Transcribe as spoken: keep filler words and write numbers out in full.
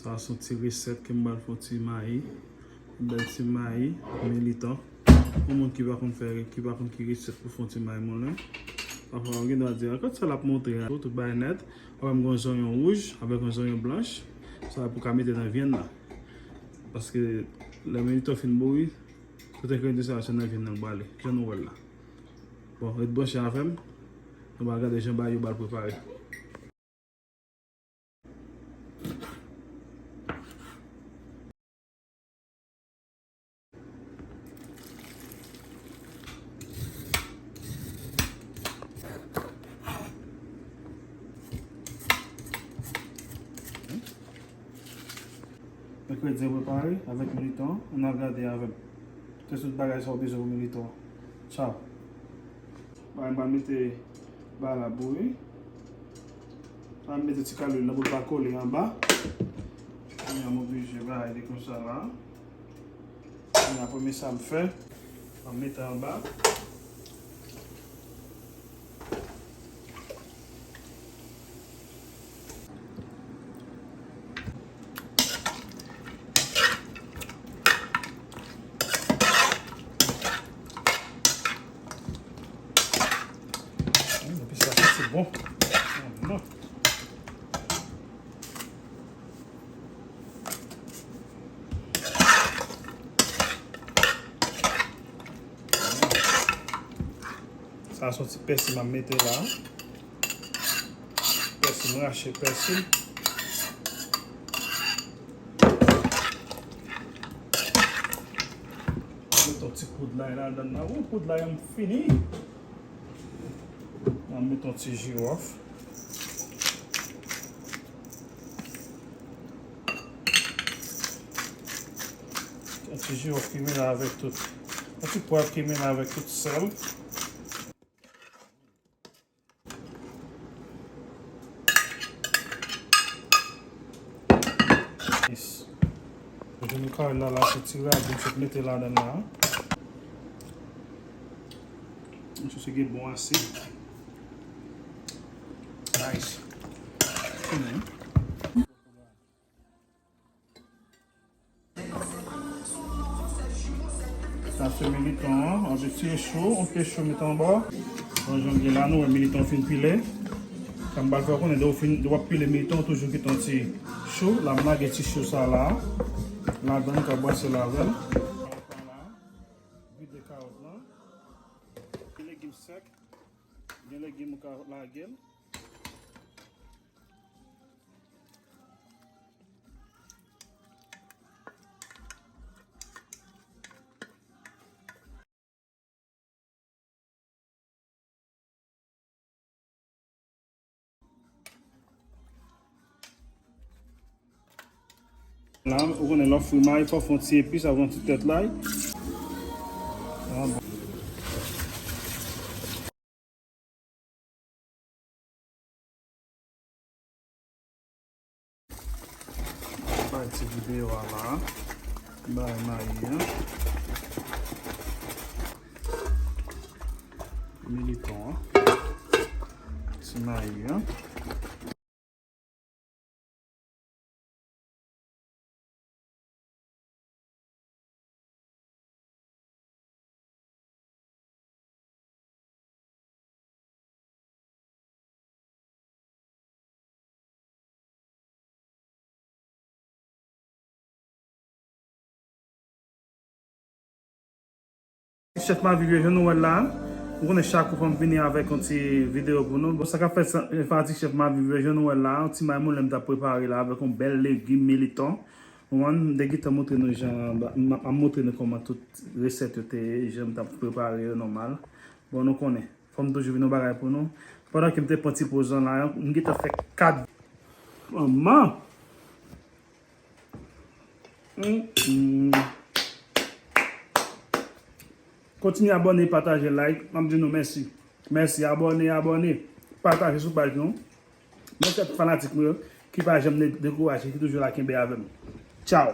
Sa se yon ti resèt ke m pral fè yon ti mayi. Yon bèl ti mayi militan. Pou moun ki pa konn fè, ki pa konn ki resèt pou fè yon ti mayi moulen. Pafwa, ou gen dwa di, "Ankò sa l ap montre a, tout bagay nèt." Apre m gen yon zonyon wouj avèk yon zonyon blanch. Sa pou ka mete nan vyann nan. Paske lè militan fin bouyi, tout engredyan sa yo se nan vyann nan l prale. Jan nou wè l la. Bon, ret branche avè m. Nou va gade jan bagay yo pral prepare. Mèkredi prepare avèk militan, ann al gade avè m. Se tout bagay sa w bezwen pou militan. Tchaw. Bagay m pral mete bagay la bouyi. Pral mete ti kal lwil nan pou l pa kole anba. Kounye a m oblije bagay li konsa la. Kounye a premye sa m fè, m mete anba. Hum, epis la santi bon. Hum, non. Sa se yon ti pèsi m ap mete la. Pèsi, m rache pèsi. Mete yon ti poud lay ladan la. Ou, poud lay an fini. Mwen mete yon ti jiwòf. Yon ti jiwòf ki mele avèk tout. Yon ti pwav ki mele avèk tout sèl. Yes. Vin kare la, la, se ti radis m sot mete ladan la. M sot gen bon asid. Nice. Fini. Sa se militon an, anvi ti cho, yon pye cho met anba. Bon, jan gen la, nou wè militon fin pile. Sa m pral fè w konnen, lè w fin, lè w ap pile militon, toujou kite yon ti cho. La, m lage ti cho sa la. Ladan, m ka bwase l avè l. Vide kawòt lan. Gen legim sèk, gen legim ou ka lage l. La, ou konnen lè w fri mayi, fò w fè yon ti epis avè yon ti tèt lay. Ah, bon. Bay ti videyo a la. Bay mayi an. Militon an. Ti mayi an. Chèf Maviv yo, jan nou wè l la, ou konnen chak kou fò m vini avèk yon ti videyo pou nou. Bon, sa k ap fèt, fanatik Chèf Maviv yo, jan nou wè l la, yon ti mayi moulen m t ap prepare la avèk yon bèl legim militon. Ou konprann, m te gentan montre nou jan, m ap montre nou kòman tout resèt yo te ye, jan m t ap prepare yo nòmal. Bon, nou konnen, fò m toujou vin yon bagay pou nou. Pandan ke m te pran ti poz lan la, m gentan fè kat. Manman! Hum, hum. Kontinye abòne, pataje, like. M ap di nou mèsi. Mèsi, abòne, abòne. Pataje sou paj nou. Mèsi a tout fanatik mwen yo ki pa janm de-, dekouraje, ki toujou la kenbe avè m. Tchaw.